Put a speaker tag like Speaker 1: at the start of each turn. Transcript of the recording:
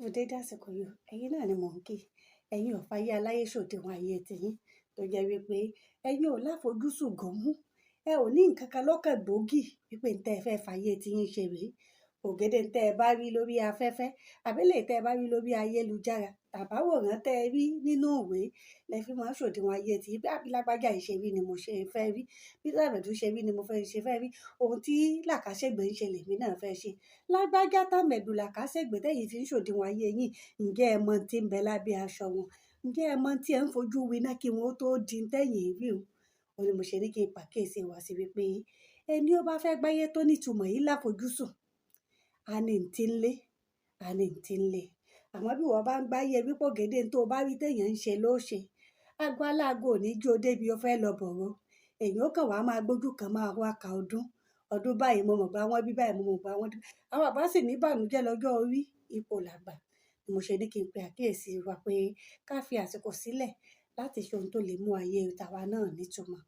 Speaker 1: Ẹ kú dédé àsìkò yìí o. Ẹ̀yin náà ni mò ń kí. Ẹ̀yin ò fayé aláyé ṣòdiwọ̀n ayé tiyín, tó jẹ́ wípé ẹ̀yin ò láfojúsùn gan-an. Ẹ ò ní ǹkan kan lọ́kàn gbòógì wípé ǹ tẹ́ ẹ fẹ́ fayé tiyín ṣe rèé. Ògèdè ǹ tẹ́ ẹ bá rí lórí afẹ́fẹ́, àbí eléyìí tẹ́ ẹ bá rí lórí ayélujára, tàbáwòrán tẹ́ ẹ rí nínú ìwé lẹ fi máa ń ṣòdiwọ̀n ayé tiyín. Bí lágbájá yìí ṣe rí ni mo ṣe fẹ́ rí, bí tàmẹ̀dù ṣe rí ni mo fẹ́ ṣe fẹ́ rí, ohun tí làkàṣègbè ń ṣe lèmi náà fẹ́ ṣe. Lágbájá, tàmẹ̀dù, làkàṣègbè tẹ́yin fi ń ṣòdiwọ̀n ayé yín, ǹjẹ́ ẹ mọ̀ ohun tí ń bẹ lábẹ́ aṣọ wọn? Ǹjẹ́ ẹ mọ̀ ohun tí ẹ ń fojú winá kí wọn ó tó di ń tẹ́yìn rí un? Òun ni mo ṣe ní kí n pàkíyèsí wa sí wípé ẹni ó bá fẹ́ gbáyé tó nítumọ̀ yìí láfojúsùn, a ní ń tí ń lé, a ní ń tí ń lé. Àmọ́ bí ìwọ bá ń gbáyé wípé ògèdè tó bá rí téèyàn ń ṣe ló ṣe, ago aláago ò ní jó débi ó fẹ́ lọ bọ̀rọ̀. Èèyàn ó kàn wá máa gbójú kan máa wá ka ọdún. Ọdún báyìí mo mọ̀ pé wọ́n bí báyìí, mo mọ̀ pé wọ́n bí. Àwọn bàbá sì ní ìbànújẹ́ lọ́jọ́ orí, ipò làgbà. Ni mo ṣe ní kí n pe àkíyèsí wa pé ká fi àsìkò sílẹ̀ láti ṣe ohun tó lè mú ayé tàwa náà nítumọ̀.